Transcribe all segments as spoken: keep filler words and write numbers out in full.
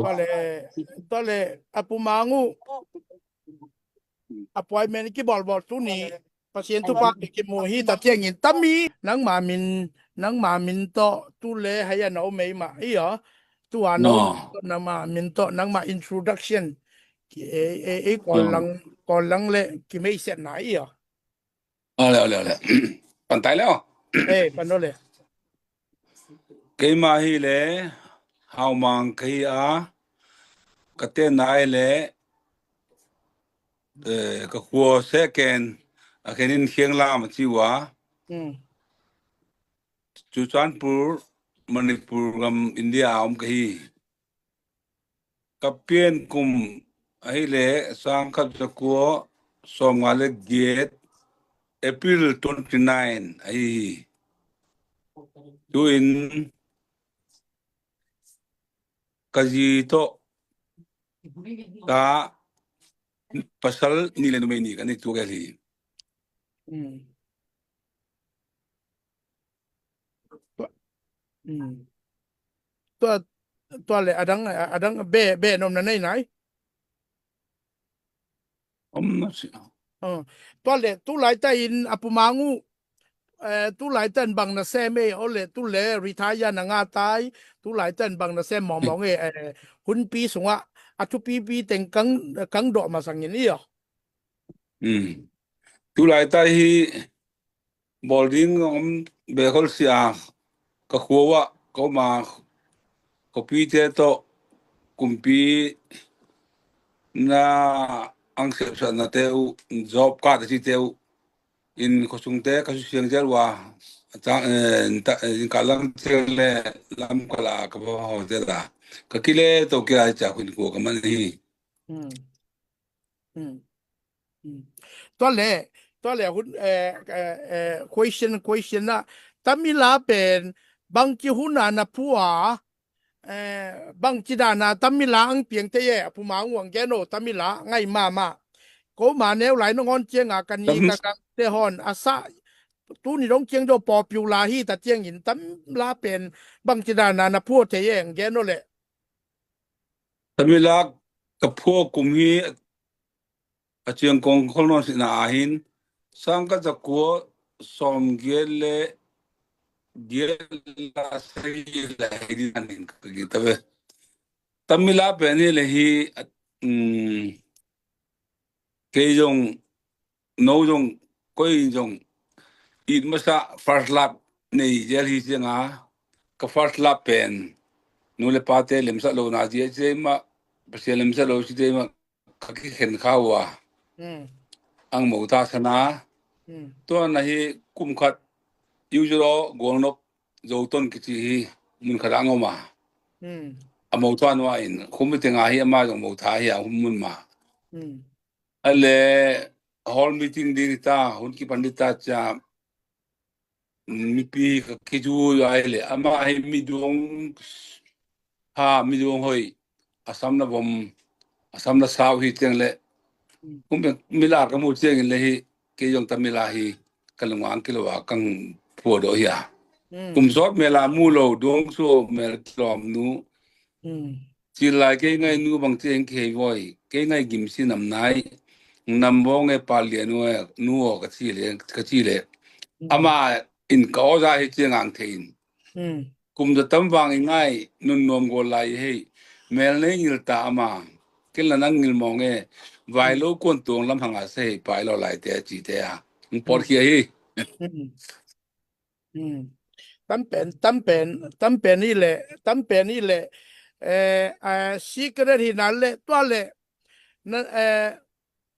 Tua le, tua le, a Pu Mang uh appointment kibolbol tuni, Pasian thupha kimu hi ta ciangin tami nangma min, nangma min tawh tu le haya no mei mah i aw. Tua no nangma min tawh nangma introduction ki e, e, e, kol lang, kol lang le kimei siat na i aw. Ole, ole, ole. Pan tai le aw. Eh, pan ole. Keima hi le Hau Mang ka hi a, ka tenna hi le, eh, ka khua Sehken a khenin Khianglam a ci uh a. Churachandpur, Manipur gam, India a om ka hi. Ka pian kum ahih leh sangkhat zakua sawmnga le giat, April twenty nine ahi hi. Tu-in ka zi tawh ka pasal nih le numei nih ka nei tuk hi. Mm. Tua, mm. Tua, tua le adang, adang be, be nom na nei nai. Om na si. Oh. Tua le tu lai ta in a Pu Mang uh, eh, tu lai ta in bang na sem e, o le tu le retire na nga tai, tu lai ta in bang na sem mawngmawng e, eh, hunpi sungah a thupipi teng kang, kang dawh masang in i aw. Mm. Tu lai ta hi bawl ding om bek hol sia ka khua uh ah ka om a, khuapite tawh kumpi na ang sepsatnate uh, job card a cite uh in khuasungte ka susiang zel uh a, a cang, eh, in ka lang zel le lam ka la ka va hau zel a ka kile to kila cia khuin khua ka man hi. Hmm. Hmm. Hmm. Tua le, tua le hun, eh, eh, eh, question, question na, Tamila pen bangci hun a na phu a, eh, bangci dan a Tamila ang piang te ye, a Pu Mang uh ang gen o, Tamila ngai mama. Ko ma neu lai na ngon ciang a ka ni ka ka te hon a sa, tu ni dong ciang jo popular hi ta ciang in Tamila pen bangci dan a na phu te ye ang gen o le. Tamila ka phu kum hi a ciang kong khol nawn sihna a hin sang ka za kua sawm giat le giat la sagih la hi ding an hin ka gita ve. Tamila pen hi le hi, um, kei zong no zong koi zong it masa first love nei zel hi ciang a ka first love pen nu le pate lemsah lo na zia ci dei mah, Pasian lemsah lo ci dei mah ka kikhen kha uh a. Hmm. Ang mo ta sana. Hmm. Tua na hi kum khat usual guang nop zo ton kici hi mun khat ang om a. Hmm. A mo ta nua in khum teng a hi ama zong mo ta hi a hum mun ma. Hmm. A le hall meeting ding ta hun kipan ding ta cia mipi ka kizui ai le ama hi midung ha midung hoi a sam na vom a sam na sau hi ciang le kum mi la ka mu ciang in le hi kei zong Tamila hi ka lung ang kilo a kang phuado hi a. Hmm. Kum sawt mel a mu lo duang su mel tlawm nu. Hmm. Ci lai kei ngai nu bang ci eng kei voi kei ngai gim si nam nai nam bong e pa lia nu e nu o ka ci le ka ci le. Hmm. Ama in ka oza hi ci ngang thei in. Hmm. Kum da tam vang i ngai nun nuam gol lai hei mel nei ngil ta ama ken la nang ngil mong e vai lo kuan tuang lam hanga se hei pai lo lai te ci te a. Ng por khia hi. Hmm. Hmm. Tam pen, tam pen, tam pen i le, tam pen i le, eh, eh, secret hi na le, tua le, na, eh,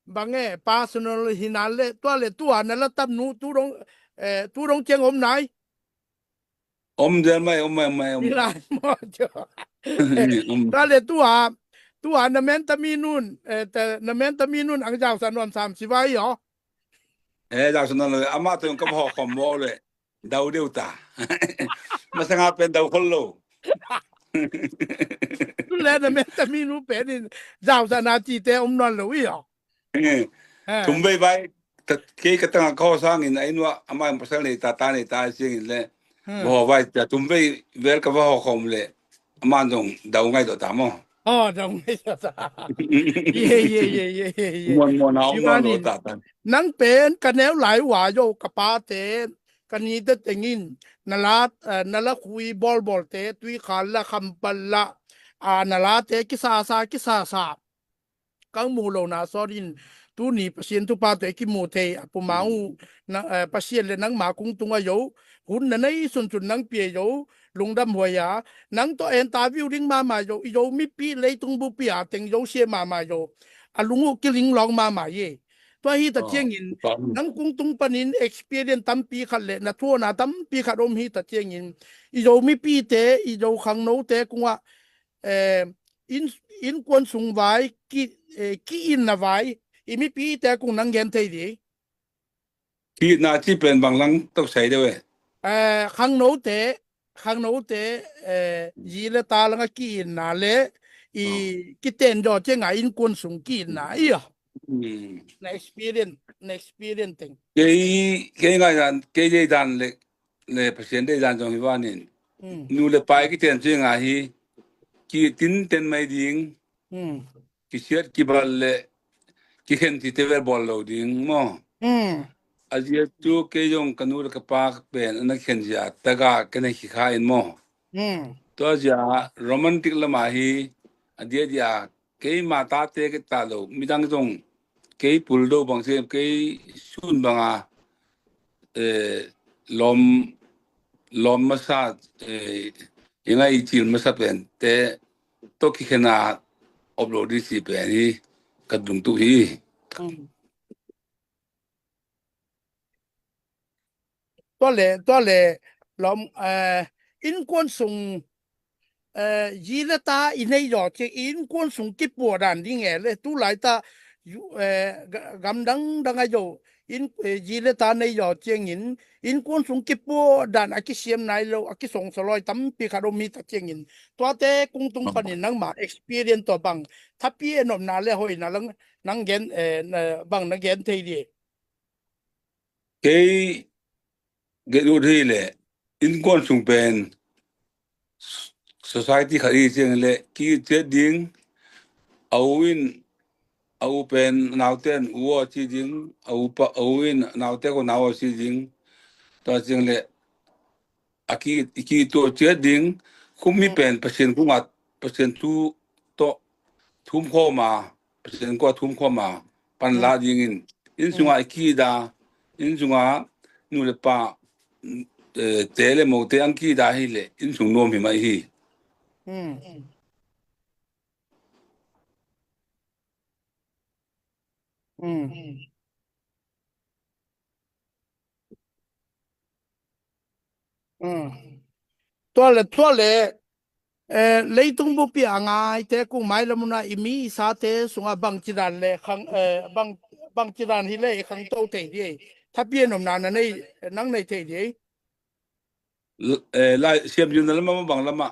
bang e, personal hi na le, tua le, tua na la tam nu, tu dong, eh, tu dong ciang om nai. Om zel mai, om mai, om mai, om. Hi lai mo jo. Om. Tua le, tua, tua na men ta mi nun, eh, ta, na men ta mi nun, ang jau sa nuam sam si vai yo. Eh, jau sa nuam le, ama tu ka ho khom mo le. Dau deuh ta. Masanga pen dau khol lo. Tu le na men ta mi nu pen in zau sa na ci te om non lo i aw. Eh. Eh. Tum vei vai kei ka tanga ka ho sang in a inua ama pasal nei ta ta nei ta siang in le. Hmm. Ho vai ta tum vei vel ka va ho khom le. Aman zong dau ngai dawh ta maw? Oh, dau ngai dawh ta. Ye, ye, ye, ye, ye, ye. Muan, muan a om lo ta ta. Nang pen ka neu lai ua yo ka pa te ka ni te tengin na la, eh, na la khui bawlbawl te tui khal la kham pal la, ah, na la te kisasa, kisasa. Kang mu lo na sawt in tuni Pasian thupha tawh i kimu thei a puma uh, eh, Pasian le nangma kung tunga yo hun na nei sunsun nang pia yo lungdam huai a, nang tawh interview ding mahmah yo, i yo mipi leitung bupi a teng yo sia mahmah yo a lung uh kiling lawng mahmah ye. Tua hi ta ciangin nang kung tung panin experience tampi khat le na thuana tampi khat om hi ta ciangin i yo mipite, i yo khangnote kungah, eh, inn, innkuan sung vai, ki, eh, ki-inna vai, i mipite kung nang gen thei di. Ki-inna ci pen bang lang tawh sai deuh e. Eh, khangnote, khangnote, eh, zi le ta langa ki-itna le i kiten zaw cianga innkuan sung ki-itna i a. Na experience, na experience teng. Kei, kei ngai dan, kei dei dan le, le Pasian dei dan zong hi vanin. Nu le pa i kiten cianga hi ki tinten mai ding. Kisiat kibal le kikhen cite vel bawl lo ding maw? A ziak tu kei zong ka nu le ka pa pen a na khen zia taga ka na khi kha in maw? Tua zia romantic lamah hi a dia dia keima tate ke ta lo midang zong kei puldo bang se kei sun banga eh, lawm, lawm masa, eh, i ngai i cil masa pen te tawh kikhena op lo ding si pen hi ka dungtuh hi. Tua le, tua le, lawm, eh, innkuan sung eh, zi le ta i nei zaw ciang innkuan sung kipua dan ding e le tu lai ta gamdang dang a zo in, eh, zi le ta nei zaw ciangin innkuan sung kipua dan a kisiam nai lo a kisongsa lawi tampi khat om hi ta ciangin tuate kung tung panin nangma experience tawh bang thapi e nopna le hoihna lang nang gen, eh, bang na gen thei di? Kei gen ut hi le innkuan sung pen society khat hi ciang le ki-it ciat ding, a u in a u pen naute in u aw ci ding, a u pa a u in naute ko nau aw ci ding. Tua ciang le a ki, i ki tua ciat ding khumi pen Pasian kungah Pasian thu tawh thum khawma Pasian kungah thum khawma panla dingin inn sungah i ki da inn sungah nu le pa, eh, te le mote ang ki da hi le inn sung nuam hi mai hi. Tua le, tua le, eh, leitung bupi a ngaite kung mailam una i mi i sate sunga bangci dan le khang, eh, bang, bangci dan hi le i khangto thei di ei. Thapian omna na nei, nang nei thei di ei. Lai siam yun na lama bang lama.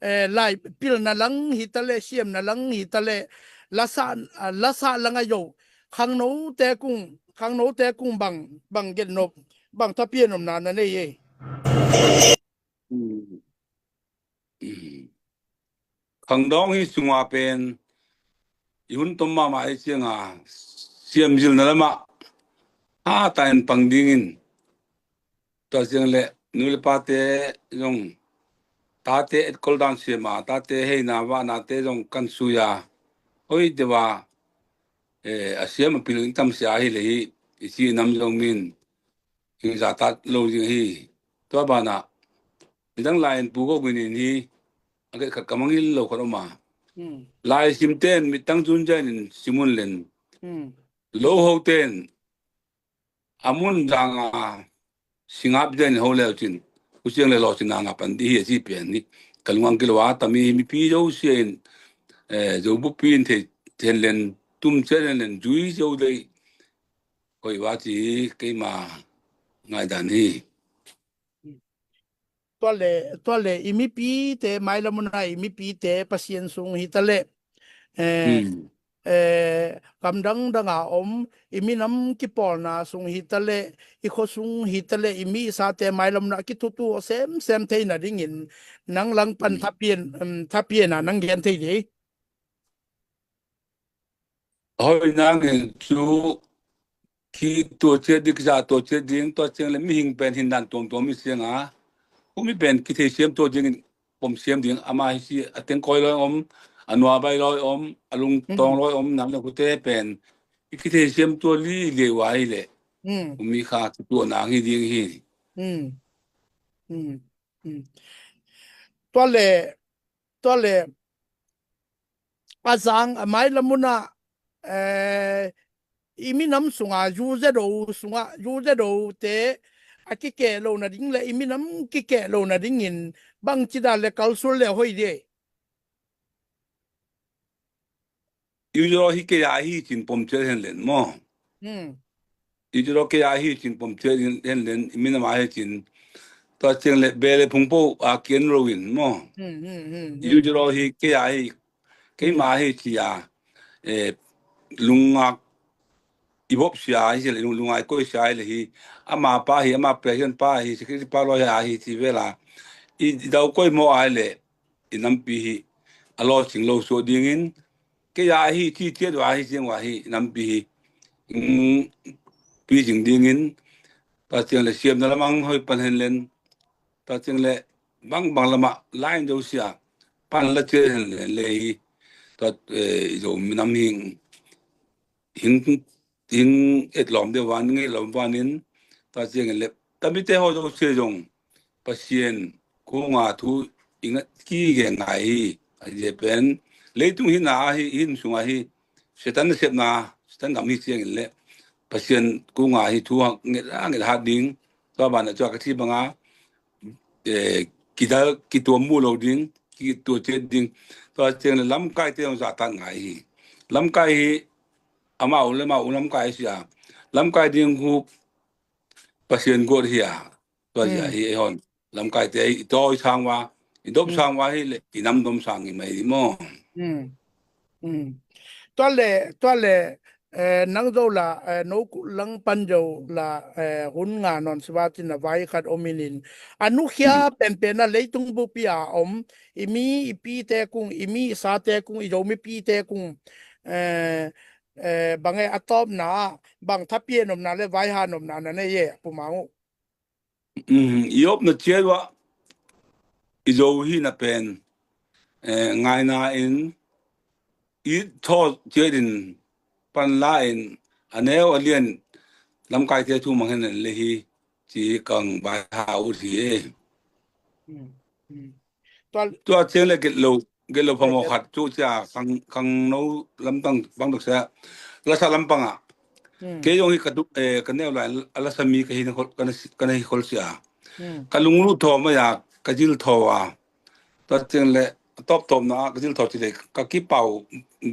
Eh, lai pilna lang hi ta le, siamna lang hi ta le, lasa, lasa lang a yo. Khangno te kung, khangno te kung bang, bang gen nop, bang thapian omna na nei ei. Khangdawng hi sunga pen i hun tom mahmah hi cianga siamzilna lamah a tain pang dingin tua ciang le nu le pate zong tate etkol dan siama tate heina vahnate zong kan suia hoi deuha, eh, a siam a pil in tamsia hi le hi i si nam zong min hing zatat lo ding hi. Tua banah midang lai in pu ko min in hi a khat ka mangil lo khat oma. Lai simten mittang cun zen in simun len lo hoten a mun danga singap zen ho leu cin usiang le lo cin anga pan di hi a ci pian ni ka lungang kilo a tami mipi zo sia in, eh, zo bupi in thei then len tum chen len zui zo dei koi wa ci keima ngai dan hi. Tua le, tua le i mipite mailamuna i mipite Pasian sung hi ta le, eh, eh, gamdang danga om i minam kipawlna sung hi ta le i kho sung hi ta le i mi i sate mailamuna kithutu a semsem theina dingin nang langpan thapian, um, thapiana nang gen thei dei. Hoi nangin cu khi tua ciat ding, kisa tua ciat ding, tua ciang le mihing pen hindan tuamtuam mi sianga humi pen kithei siam tua dingin pom siam ding ama hi si a tengkawi lawi om, a nuabai lawi om, a lungtawng lawi om nam le kute pen i kithei siam tua li liai wa hi le humi kha kituah nang hi ding hi. Tua le, tua le a zang a mailamuna, eh, i minam sunga zu zedo sunga zu zedo te a kikeh lo nading le i minam kikeh lo nadingin bangci dan le kalsul le hoi de. Israel hi kei a hi cin pom ciat hen len maw? Israel kei a hi cin pom ciat hen len i minam a hi cin Tua ciang le beh le phung po a kian lo in maw. Hmm, hmm, hmm, hmm. Yu jero hi kei a hi, keima hi ci a, eh, lungngak i bop sia hi ci le, lung, lungngai koi sia hi le hi, ama pa hi, ama president pa hi, secretary pa lo hi a hi ci vela. I dau koi mo a hi le, i nampi hi a lo cing lo suak dingin, kei a hi ci tiat wa hi ciang wa hi nampi hi, mm, pi cing dingin, tua ciang le siamna lamang hoi pan hen len, tua ciang le bang bang lama lain zo sia pan la ciat hen len le hi, tua, eh, i zo minam hing hing, hing etlawm deuh van, hing etlawm vanin, tua ciangin le, tamite haw zong sia zong, Pasian kunga thu i ngat kige ngai hi, a zie pen, leitung hina ahi, hin sunga hi, Satan nasepna, Satan gam hi ciangin le, Pasian kunga hi thu nget a nget hat ding, tua banah cua ka thi banga, eh, kidal, kituam mu lo ding, kituam ciat ding, tua ciang le lamkaite zong zahtak ngai hi. Lamkai hi, amau le amau lamkai sia. Lamkai ding hu Pasian guat hi a. Tua zia hi ei hon. Lamkaite i tawi sang wa, i dop sang wa hi le, i nam dom sang i mai di maw. Tua le, tua le, eh, nang zo la, eh, no ku lang pan zo la, eh, hun nga non siva cin a vai khat om inin. A nukhia penpen a leitung bupi a om, i mi i pite kung, i mi i sate kung, i zo mi pite kung, eh, eh, bang e a tawpna ah, bang thapian omna le vaihan omna na nei e, Pu Mang uh. I opna ciat uh ah, i zo hihna pen, eh, ngaina in, i thaw ciat in, panla in, a neu a lian, lamkaite thu mang hen le hi, ci kang vai ha ut hi e. Tua ciang le gelh lo, gelh lo phamawh khat cu cia kang, kang no lamtang bang dok sia, lasa lampang ah. Kei zong hi ka duk, eh, ka neu lai a lasa mi ka hi na khol, ka na, ka na hi khol sia. Ka lunglut thaw mai a, ka zil thaw a. Tua ciang le tawptawpna ah ka zil thaw ci le ka kipau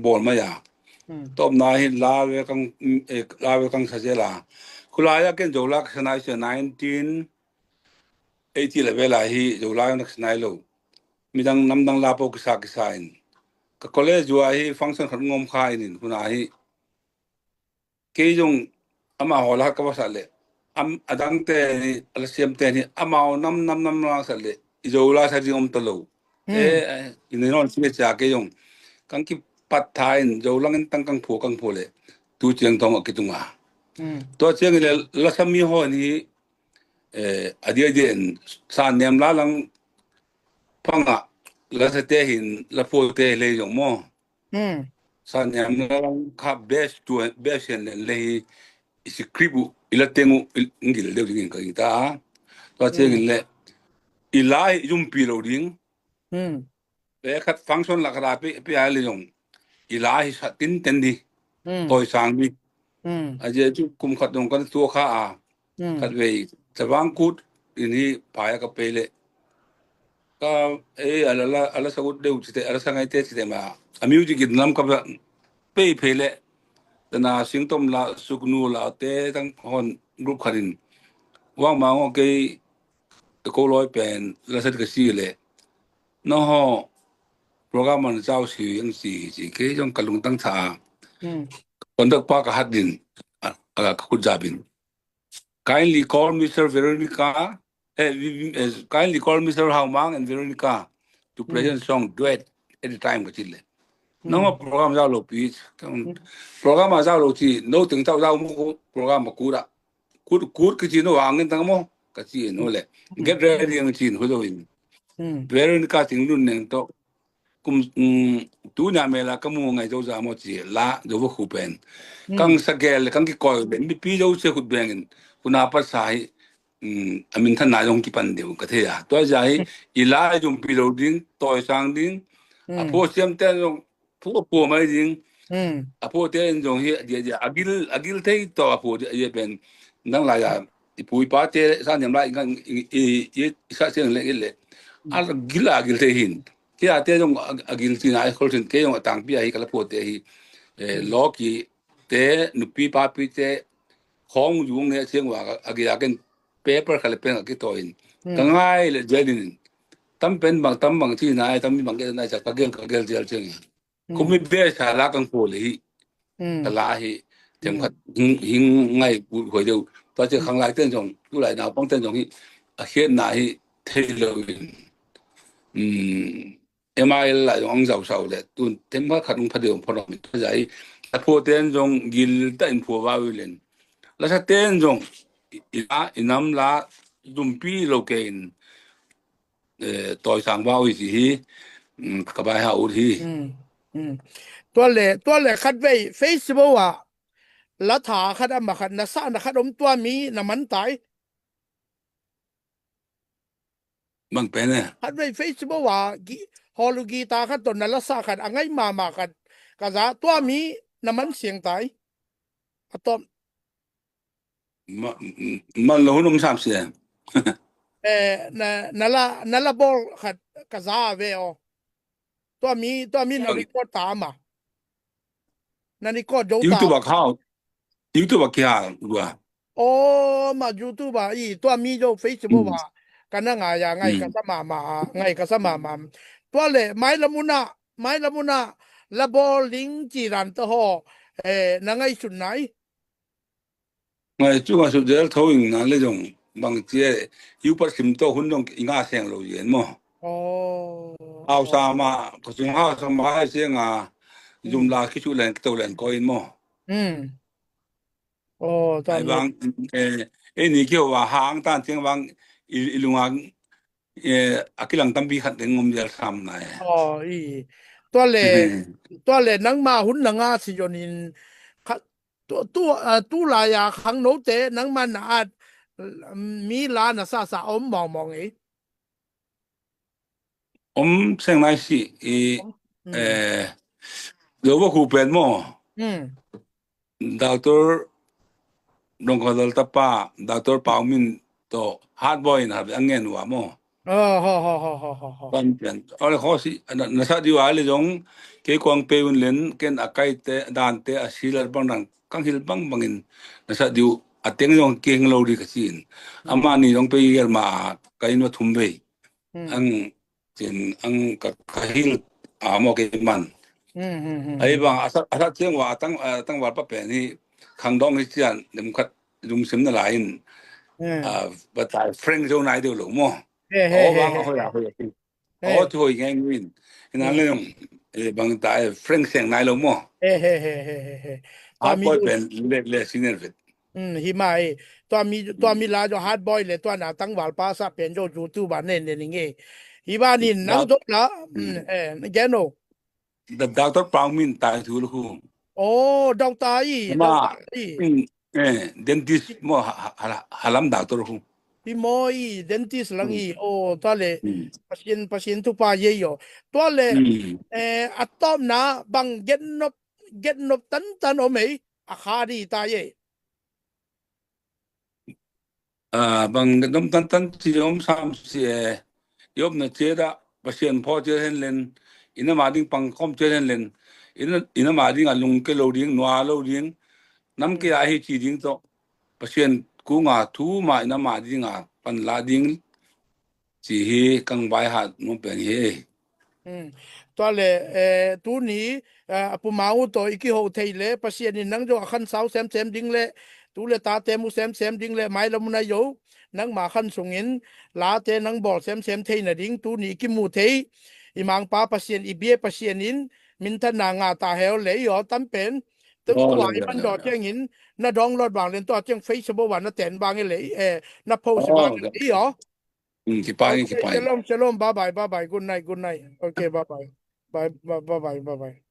bawl mai a. Tawpna hi la ve kang, eh, la ve kang sa zel a. Khulai a ken zo la ka sa nai sia nineteen eighty le vel a hi Zolai nak sinai lo. Midang namdang lapo kisa kisa in. Ka college ua hi function khat ngom kha in in huna hi. Kei zong ama ho la ka va sa le. Am adang te ni, ala siam te ni, ama ho nam nam nam la sa le. I Zolai sa ding om ta lo. E, i nei non si le cia kei zong. Kang ki pat tha in Zolang in tang kang phu, kang phu le. Tu ciang thong a kitunga. Tua ciang le lasa mi ho ni, eh, a dia dia in sa niam la lang panga la sa te hin la phu te le yong mo. Sa niam la lang kha best tu best hin le hi i script u i la teng u ngil deu ding ka ita. Tua ciang le i la hi yum pi lo ding. Pe khat function la khat a pe, pe a le zong i la hi sa tin ten di. Toi sang di. A je cu kum khat zong kan tua kha a. Khat vei tabang kut in hi pai a ka pe le. Ka e a la, a la sa ut deu ci te, a la sa ngai te ci te ma. A music in lam ka pe, pe pe le. Tana sing tom la suk nu la te tang hon group khat in. Wang ma ngo kei ko loi pen la sa ka si le. No ho program man zau si yang si hi ci kei zong ka lungtang tha. Conduct pa ka hat din a, a ka khut zabin. Kindly call Mister Veronica, eh, kindly call Mister Haumang and Veronica to present song duet at the time ka ci le. No ho program zau lo pi. Program a zau lo ci no teng tau zau mo program a kura. Kut, kut ka ci no ang in tang mo ka ci no le. Get ready ang ci no zo in. Veronica ting lun neng to. Kum, mm, tu nya me la ka mu ngai zo za mo ci la zo va khu pen. Kang sa gel kang ki koi ben mi pi zo se khut beng in. Kuna pa sa hi, mm, a min than na zong ki pan deu ka thei a. Tua za hi i la zong pi lo ding, toi sang ding. A pho siam te zong phu a phu mai ding. A phu te in zong hi a dia dia a gil, a gil thei to a phu dia pen nang lai a i pu i pa te sa niam lai i, i, i, i sa siang le i le a gil a gil thei hin. Ki a te zong a, a gil tina a khol sin ke zong a tangpi a hi ka la phu te hi. Eh, lo ki te nupi papi te khong yung ne siang wa a gil a ken paper kha le pen a ki to in. Ka ngai le zial in tam pen bang tam bang ci nai, tam bang ke nai sa ka gel ka gel zial ciang. Kumi be sa la kang po le hi. Ka la hi. Tem khat hing ngai bu hoi deu. Tua ci khang lai ten zong tu lai naupang ten zong hi a khiat na hi thei lo in. Email lai zong ang zau sau le tun tem khat khat ung pha deu pha deu min pha zai. A pho ten zong gil ta in pho va wi len. La sa ten zong i la i nam la zumpi lo ke in. Tawi sang bau hi ci hi. Ka bai ha ut hi. Tua le tua le khat vei Facebook ah la tha khat ama khat na sa na khat om tua mi na man tai. Bang pen e. Khat vei Facebook ah gi holu gi ta khat to na la sa khat a ngai mama khat ka za tua mi na man siang tai. A tom. Man lo hun om sam sia. Eh, na na la na la bol khat ka za ve o. Tua mi tua mi na record ta ma. Na record do ta. YouTube account. YouTube a kia dua. O ma YouTube a i tua mi do Facebook a. Kana ngai a ngai ka sa mama ngai ka sa mama. Tua le mai la muna mai la muna la bol ding ci ran ta ho. Eh, na ngai sun nai. Ngai cu a su del tho in na le zong bang ci e yu pat sim to hun zong i nga seng lo yen mo. Hau sa ma ko sung hau sa ma hai seng a zum la ki su len to len ko in mo. Ai bang e ni ki wa hang tan tiang bang i lunga a kilang tampi khat ding ngom dial sam na e. Tua le tua le nangma hun na nga si yon in khat tu tu tu lai a khang no te nangma na at mi la na sa sa om mong mong e. Om seng nai si i eh lo ba khu pen mo. Doctor Dongkhodol tapa Doctor Paumin to hat boy na be angen wa mo. Pan pian ole kho si na sa diu ale jong ke kuang pe un len ken a kai te dan te a silar bang dang kang hil bang bangin na sa diu a teng jong keng lo di ka sin. Ama ni jong pe gel ma kai no thum bei. Ang cin ang ka hil a mo ke man. Ai bang a sa a sa ceng wa tang tang wa pa pen hi khang dong hi cian dem khat lungsim na lai in. Ba tai frank zo nai deu lo mo. Aw bang a hoi a hoi a hoi. Aw tu hoi ngai ngui in. Ina le yong bang tai frank seng nai lo mo. He he he he he he. A boy pen le le senior vet. Hi mai tua mi tua mi la jo hat boy le tua na tangval pa sa pen jo ju tu ba nen nen nge. Hi ba nin nang jo la. Eh, geno. Doctor Pau min tai thu lu khu. Oh, doctor i, doctor i. Eh, dentist mo halam doctor khu. Hi mo i dentist lang i. Oh, tua le. Pasien pasien tu pa ye yo. Tua le. Eh, a tom na bang gen nop gen nop tan tan om ei a kha di ta ye. Bang dom tantan ci om sam si e. I opna ciat ah Pasian phaw ciat hen len, i nam a ding pangkhawm ciat hen len, i nam a ding a lungke lo ding, nua lo ding, nam ke a hi ci ding tawh Pasian kung a thu ma i nam a ding a panla ding ci hi kang vai hat nuam peng hi. Tua le tuni a puma uh tawh i kiho thei le Pasian in nang zong a khan sau semsem ding le tu le tate mu semsem ding le mailam uh na yo nangma khan sungin late nang bawl semsem thei nading tuni i kimu thei i mangpa Pasian i bia Pasian in minthanna nga ta heu le i aw tam pen tua i man daw tiangin na download vang len tua tiang Facebook ah na ten vang i le na post vang i aw. Kipai, kipai. Shalom, shalom. Bye bye, bye bye. Good night, good night. Okay, bye bye. Bye bye, bye bye, bye bye.